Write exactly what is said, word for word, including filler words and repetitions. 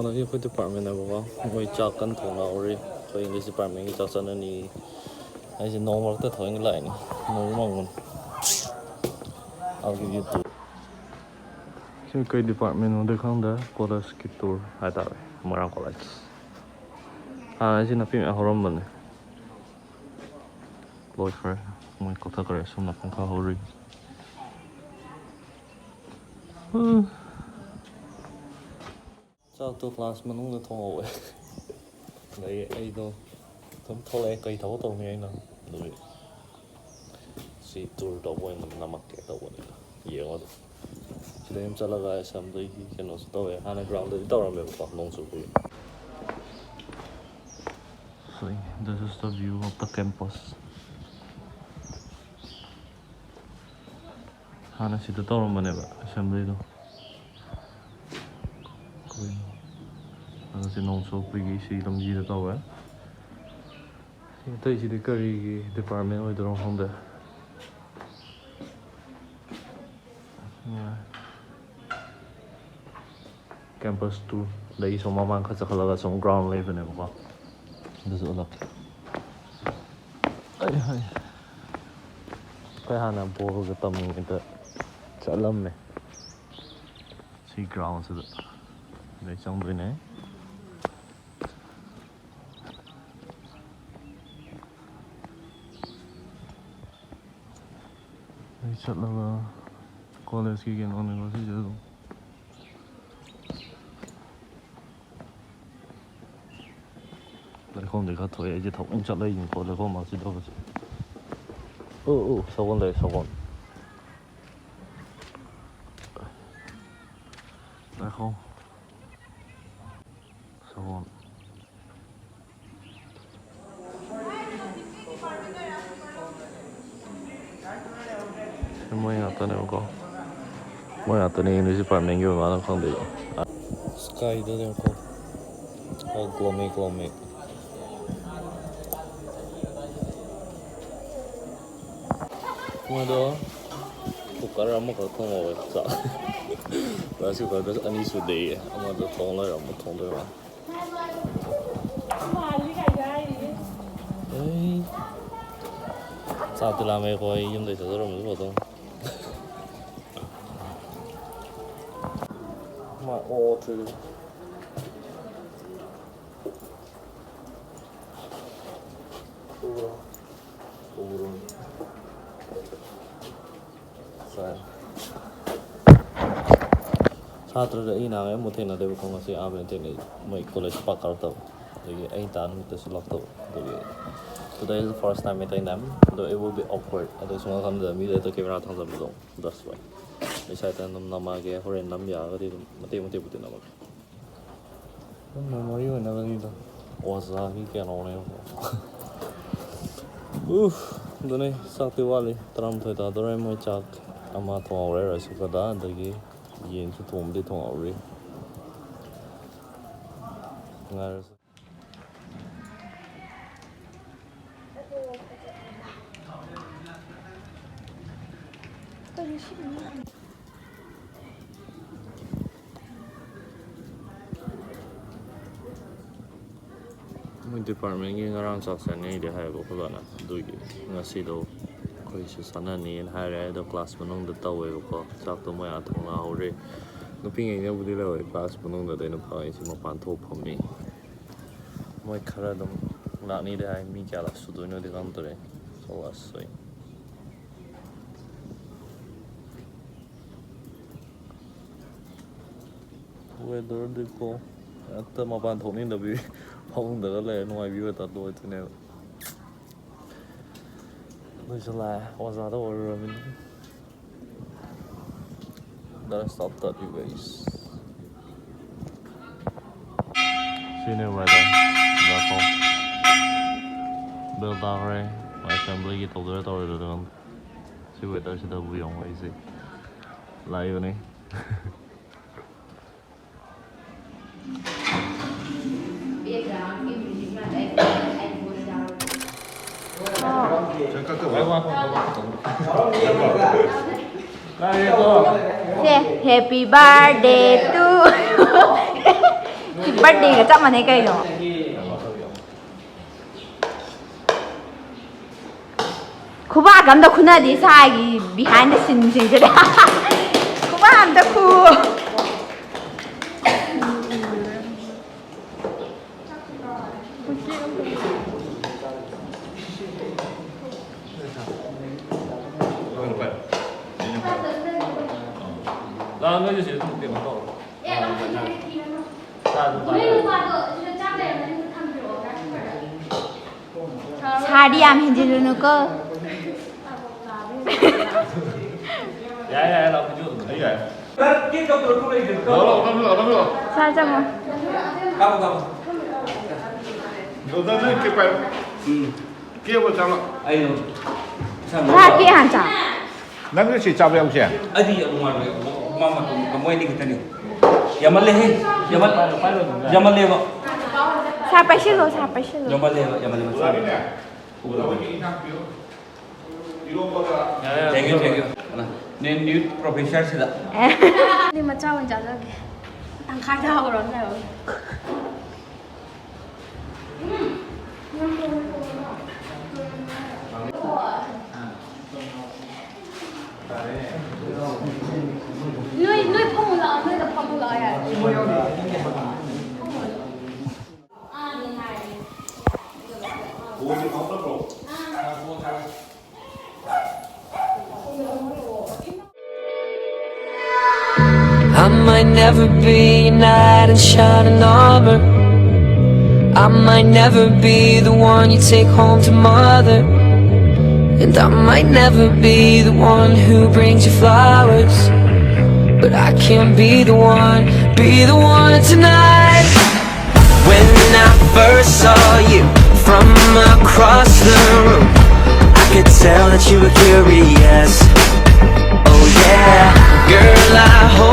ꯀꯩꯅꯣꯒꯤ ꯑꯩꯈꯣꯏ ꯗꯤꯄꯥꯔꯠꯃꯦꯟꯅꯦꯕꯀꯣ, ꯃꯣꯏ ꯆꯥꯛ ꯀꯟꯅ ꯊꯣꯡꯅꯍꯧꯔꯤ꯫ ꯑꯩꯈꯣꯏ ꯏꯪꯂꯤꯁ ꯗꯤꯄꯥꯔꯠꯃꯦꯟꯒꯤ ꯆꯥꯛ ꯆꯠꯅꯅꯤ꯫ ꯑꯩꯁꯦ ꯅꯣꯡ ꯃꯔꯛꯇ ꯊꯑꯣꯏꯅ ꯂꯥꯛꯏꯅꯤ, ꯅꯣꯡ ꯃꯪꯕꯅꯤ꯫ I'll give you two. ꯁꯤ ꯀꯩ ꯗꯤꯄꯥꯔꯠꯃꯦꯟꯅꯣꯗꯤ ꯈꯪꯗꯦ, ꯀꯣꯂꯦꯖꯀꯤ ꯇꯨꯔ ꯍꯥꯏꯇꯥꯔꯦ, ꯃꯣꯏꯔꯥꯡ ꯀꯣꯂꯦꯖ꯫ ꯍꯥꯟꯅ ꯁꯤ ꯅꯥꯄꯤ ꯃꯌꯥꯝ ꯍꯧꯔꯝꯕꯅꯦ꯫ ꯂꯣꯏꯈ꯭ꯔꯦ, ꯃꯣꯏ ꯀꯛꯊꯠꯈ꯭ꯔꯦ꯫ ꯁꯣꯝ ꯅꯥꯀꯟ ꯈꯔ ꯍꯧꯔꯤ꯫ ꯎꯝ꯫ ꯆꯥꯛꯇꯣ ꯀ꯭ꯂꯥꯁ ꯃꯅꯨꯡꯗ ꯊꯣꯡꯍꯧꯋꯦ꯫ ꯑꯗꯒꯤ ꯑꯩꯗꯣ ꯑꯗꯨꯝ ꯊꯣꯛꯂꯛꯑꯦ, ꯀꯩ ꯊꯕꯛ ꯇꯧꯅꯤ ꯑꯩꯅ꯫ ꯑꯗꯨꯒꯤ ꯁꯤ ꯇꯨꯔ ꯇꯧꯕ ꯑꯣꯏꯅ ꯅꯝꯃꯛꯀꯦ ꯇꯧꯕꯅꯤꯗ꯫ ꯌꯦꯡꯉꯣ ꯑꯗꯨꯝ꯫ ꯁꯤꯗꯩ ꯑꯗꯨꯝ ꯆꯠꯂꯒ ꯑꯦꯁꯦꯝꯕ꯭ꯂꯤꯒꯤ ꯀꯩꯅꯣꯁꯨ ꯇꯧꯋꯦ꯫ ꯍꯥꯟꯅ ꯒ꯭ꯔꯥꯎꯟꯗꯗꯤ ꯇꯧꯔꯝꯃꯦꯕꯀꯣ, ꯅꯣꯡ ꯆꯨꯕꯒꯤ꯫ So, this is the view of the campus. ꯍꯥꯟꯅ ꯁꯤꯗ ꯇꯧꯔꯝꯕꯅꯦꯕ ꯑꯦꯁꯦꯝꯕ꯭ꯂꯤꯗꯣ꯫ ꯑꯩꯈꯣꯏ ꯑꯗꯣ ꯁꯤ ꯅꯣꯡ ꯆꯣꯠꯄꯒꯤ ꯁꯤ ꯂꯝꯕꯤꯗ ꯇꯧꯋꯦ꯫ ꯁꯤ ꯑꯇꯩꯁꯤꯗꯤ ꯀꯔꯤꯒꯤ ꯗꯤꯄꯥꯔꯠꯃꯦꯟ ꯑꯣꯏꯗꯣꯏꯅꯣ ꯈꯪꯗꯦ꯫ Campus two. ꯑꯗꯒꯤ ꯁꯨꯝ ꯃꯃꯥꯡ ꯈꯔ ꯆꯠꯈꯠꯂꯒ ꯁꯨꯝ ꯒ꯭ꯔꯥꯎꯟ ꯂꯩꯕꯅꯦꯕꯀꯣ꯫ ꯑꯗꯨꯁꯨ ꯎꯠꯂꯛꯀꯦ꯫ ꯑꯩ ꯍꯥꯏ꯫ ꯑꯩꯈꯣꯏ ꯍꯥꯟꯅ ꯕꯣꯜꯒ ꯇꯝꯃꯤꯉꯩꯗ ꯆꯠꯂꯝꯃꯦ꯫ ꯁꯤ ꯒ꯭ꯔꯥꯎꯟꯁꯤꯗ꯫ ꯑꯗꯩ ꯆꯪꯗꯣꯏꯅꯦ꯫ ꯑꯩ ꯆꯠꯂꯒ ꯀꯣꯂꯦꯖꯀꯤ ꯀꯩꯅꯣꯅꯦꯕ ꯁꯤꯁꯦ ꯑꯗꯨꯝ꯫ ꯂꯩꯈꯣꯝꯗꯤ ꯈꯔ ꯊꯣꯛꯑꯦ, ꯑꯩꯁꯦ ꯊꯑꯣꯏꯅ ꯆꯠꯂꯛꯏꯅꯤꯀꯣ ꯂꯩꯈꯣꯝ ꯃꯔꯛꯁꯤꯗ ꯍꯧꯖꯤꯛ꯫ ꯑꯣ, ꯑꯣ, ꯁꯒꯣꯜ ꯂꯩꯔꯦ, ꯁꯒꯣꯜ꯫ ꯂꯩꯈꯣꯝ꯫ ꯁꯒꯣꯜ꯫ ꯁꯤ ꯃꯣꯏ ꯉꯥꯛꯇꯅꯦꯕꯀꯣ꯫ ꯃꯣꯏ ꯉꯥꯛꯇꯅꯦ ꯏꯪꯂꯤꯁ ꯗꯤꯄꯥꯔꯠꯃꯦꯟꯒꯤ ꯑꯣꯏꯕ ꯃꯥꯜꯂꯦ, ꯈꯪꯗꯦ꯫ ꯁ꯭ꯀꯥꯏꯗꯨꯅꯦꯕꯀꯣ꯫ ꯑꯣ, ꯒ꯭ꯂꯣꯃꯤ, ꯒ꯭ꯂꯣꯃꯤ꯫ ꯃꯣꯏꯗꯣ ꯀꯨꯀꯔ ꯑꯃꯈꯛ ꯊꯣꯡꯍꯧꯋꯦ ꯆꯥꯛ꯫ ꯔꯥꯏꯁ ꯀꯨꯀꯔꯗ ꯑꯅꯤ ꯁꯨꯗꯦꯌꯦ, ꯑꯃꯗ ꯊꯣꯡ ꯂꯩꯔ ꯑꯃ ꯊꯣꯡꯗꯣꯏꯕ꯫ ꯑꯩ ꯆꯥꯛꯇꯤ ꯂꯥꯝꯃꯦꯀꯣ, ꯑꯩ ꯌꯨꯝꯗꯩ ꯆꯥꯖꯔꯝꯕꯁꯨ ꯐꯗꯧꯅꯤ꯫ ꯃꯥ ꯑꯣ ꯊꯨꯏ꯫ ꯎꯕ꯭ꯔꯣ? ꯎꯕ꯭ꯔꯣ? ꯁꯥꯏ꯫ ꯁꯥꯇ꯭ꯔꯗ ꯑꯩ ꯅꯍꯥꯟꯒꯩ ꯑꯃꯨꯛ ꯊꯦꯡꯅꯗꯦꯕꯀꯣ, ꯉꯁꯤ ꯑꯍꯥꯟꯕꯅꯤ ꯊꯦꯡꯅꯩ꯫ ꯃꯣꯏ ꯀꯣꯂꯦꯖ ꯄꯥꯛ ꯀꯥꯔꯛꯇꯕ꯫ ꯑꯗꯒꯤ ꯑꯩ ꯇꯥ ꯅꯨꯃꯤꯠꯇꯁꯨ ꯂꯥꯛꯇꯕ꯫ ꯑꯗꯒꯤ today is the first time meeting them, though it will be awkward. ꯑꯗꯣ ꯁꯨꯝ ꯈꯟꯕꯗ ꯃꯤꯗ ꯍꯦꯛꯇ ꯀꯦꯃꯦꯔꯥ ꯊꯥꯡꯖꯟꯕꯗꯣ, that's why꯫ ꯑꯩ ꯁꯥꯏꯠꯇ ꯑꯗꯨꯝ ꯅꯝꯃꯛꯑꯒꯦ, ꯍꯣꯔꯦꯟ ꯅꯝ ꯌꯥꯔꯒꯗꯤ ꯑꯗꯨꯝ ꯃꯇꯦꯛ ꯃꯇꯦꯛꯄꯨꯗꯤ ꯅꯝꯃꯛꯀꯦ꯫ ꯑꯗꯨꯝ ꯃꯦꯃꯣꯔꯤ ꯑꯣꯏꯅꯕꯅꯤꯗ꯫ ꯑꯣꯖꯥꯒꯤ ꯀꯩꯅꯣꯅꯦꯕꯀꯣ꯫ ꯎꯐ, ꯑꯗꯨꯅꯦ, ꯆꯥꯛꯇꯤ ꯋꯥꯠꯂꯤ꯫ ꯇꯔꯥꯃꯥꯊꯣꯏ ꯇꯥꯗꯣꯔꯦ꯫ ꯃꯣꯏ ꯆꯥꯛ ꯑꯃ ꯊꯣꯡꯍꯧꯔꯦ ꯔꯥꯏꯁ ꯀꯨꯀꯔꯗ, ꯑꯗꯒꯤ ꯌꯦꯟꯁꯨ ꯊꯣꯡꯕꯗꯤ ꯊꯣꯡꯍꯧꯔꯤ꯫ ꯉꯥꯏꯔꯁꯦ꯫ ꯃꯣꯏ ꯗꯤꯄꯥꯔꯠꯃꯦꯟꯒꯤ ꯉꯔꯥꯡ ꯆꯥꯛ ꯆꯥꯅꯩꯗꯤ ꯍꯥꯏꯌꯦꯕ ꯑꯩꯈꯣꯏ ꯕꯥꯅ꯫ ꯑꯗꯨꯒꯤ ꯉꯁꯤꯗꯣ ꯑꯩꯈꯣꯏꯁꯨ ꯆꯥꯅꯅꯤꯅ ꯍꯥꯏꯔꯦ꯫ ꯑꯗꯣ ꯀ꯭ꯂꯥꯁ ꯃꯅꯨꯡꯗ ꯇꯧꯋꯦꯕꯀꯣ꯫ ꯆꯥꯛꯇꯣ ꯃꯣꯏ ꯑꯥ ꯊꯣꯡꯅꯍꯧꯔꯤ꯫ ꯅꯨꯄꯤꯉꯩꯅꯕꯨꯗꯤ ꯂꯧꯋꯦ ꯀ꯭ꯂꯥꯁ ꯃꯅꯨꯡꯗ, ꯑꯗꯩ ꯅꯨꯄꯥꯉꯩꯁꯤ ꯃꯄꯥꯟ ꯊꯣꯛ ꯐꯝꯃꯤ꯫ ꯃꯣꯏ ꯈꯔ ꯑꯗꯨꯝ ꯂꯥꯛꯅꯤꯗꯤ ꯍꯥꯏ, ꯃꯤ ꯀꯌꯥ ꯂꯥꯛ ꯁꯨꯗꯣꯏꯅꯣꯗꯤ ꯈꯪꯗ꯭ꯔꯦ꯫ So let's see꯫ ꯋꯦꯗꯔꯗꯤꯀꯣ ꯍꯦꯛꯇ ꯃꯄꯥꯟ ꯊꯣꯛꯅꯤꯡꯗꯕꯤ ꯐꯃꯨꯡꯗꯒ ꯂꯩꯔ ꯅꯨꯡꯉꯥꯏꯕꯤ ꯋꯦꯗꯔꯗꯣ ꯑꯣꯏꯗꯣꯏꯅꯦꯕ꯫ ꯑꯩꯈꯣꯏꯁꯨ ꯂꯥꯛꯑꯦ, ꯑꯣꯖꯥꯗ ꯑꯣꯏꯔꯨꯔꯃꯤꯅ꯫ Gotta stop that, you guys. ꯁꯤꯅꯦ weather꯫ ꯉꯥꯏꯈꯣ꯫ Bell ꯇꯥꯈ꯭ꯔꯦ꯫ ꯑꯦꯁꯦꯝꯕ꯭ꯂꯤꯒꯤ ꯇꯧꯗꯣꯏꯔꯥ ꯇꯧꯔꯣꯏꯗꯣꯏꯔꯥ ꯈꯪꯗꯦ꯫ ꯁꯤ weatherꯁꯤꯗꯕꯨ ꯌꯦꯡꯉꯣ ꯑꯩꯁꯦ ꯂꯥꯛꯏꯕꯅꯤ꯫ ꯁꯦ, happy birthday to you. ꯁꯤ birthdayꯒ ꯆꯞ ꯃꯥꯟꯅꯩ ꯀꯩꯅꯣ? ꯈꯨꯕꯥꯛ ꯑꯝꯇ ꯈꯨꯅꯗꯤ ꯁꯥꯏꯒꯤ behind the sceneꯁꯤꯡꯁꯤꯗ꯫ ꯈꯨꯕꯥꯛ ꯑꯝꯇ ꯈꯨ꯫ ꯂꯥꯛꯑꯣ, ꯅꯣꯏꯁꯨ ꯁꯤꯗ ꯑꯗꯨꯝ ꯀꯩꯅꯣ ꯇꯧꯔꯣ꯫ ꯆꯥ ꯑꯗꯨꯝ ꯆꯥ꯫ ꯁꯥꯔꯗꯤ ꯌꯥꯝ ꯍꯦꯟꯖꯤꯜꯂꯨꯅꯨꯀꯣ꯫ ꯌꯥꯔꯦ, ꯌꯥꯔꯦ, ꯂꯥꯛꯑꯣ, video ꯑꯗꯨꯝ꯫ ꯑꯩ ꯌꯥꯔꯦ꯫ ꯂꯥꯛꯑꯣ, ꯂꯥꯛꯑꯣ, ꯂꯥꯛꯑꯣ, ꯂꯥꯛꯑꯣ꯫ ꯁꯥꯔ ꯆꯪꯉꯣ꯫ ꯀꯥꯞꯄꯣ, ꯀꯥꯞꯄꯣ꯫ ꯕ꯭ꯔꯗꯔ, ꯅꯣꯏ ꯀꯦꯛ ꯄꯥꯏꯔꯣ꯫ ꯎꯝ꯫ ꯀꯦꯛ ꯑꯃ ꯆꯥꯔꯣ꯫ ꯑꯩ ꯑꯗꯨꯝ ꯁꯥꯔ, ꯀꯦꯛ ꯍꯥꯟꯅ ꯆꯥ꯫ ꯅꯪꯁꯨ ꯁꯤ ꯆꯥꯕ ꯌꯥꯎꯁꯦ꯫ ꯑꯩꯗꯤ ꯌꯥꯝ ꯅꯨꯡꯉꯥꯏꯔꯣꯏ꯫ ꯃꯥ ꯃꯇꯣꯝ, ꯃꯣꯏ ꯑꯅꯤ ꯈꯛꯇꯅꯤ꯫ ꯌꯥꯝꯃꯜꯂꯦꯍꯦ꯫ ꯌꯥꯝꯃꯜ-, ꯌꯥꯝꯃꯜꯂꯦꯕ꯫ ꯁꯥꯔ ꯄꯥꯏꯁꯤꯜꯂꯣ, ꯁꯥꯔ ꯄꯥꯏꯁꯤꯜꯂꯣ꯫ ꯌꯥꯝꯃꯜꯂꯦꯕ, ꯌꯥꯝꯃꯜꯂꯦꯕ꯫ Thank you, thank you. ꯅꯦ, new professorꯁꯤꯗ꯫ ꯑꯦ꯫ ꯑꯩꯗꯤ ꯃꯆꯥ ꯑꯣꯏꯅ ꯆꯥꯖꯒꯦ꯫ ꯇꯪꯈꯥꯏꯗ ꯍꯧꯔꯕꯅꯦ꯫ ꯅꯣꯏ, ꯅꯣꯏ ꯐꯝꯃꯨ ꯂꯥꯛꯑꯣ, ꯅꯣꯏꯗ ꯐꯝꯃꯨ ꯂꯥꯛꯑꯣ ꯌꯥꯔꯦ꯫ I might never be a knight in shining armor. I might never be the one you take home to mother. And I might never be the one who brings you flowers. But I can be the one, be the one tonight. When I first saw you from across the room, I could tell that you were curious. Oh yeah, girl, I hope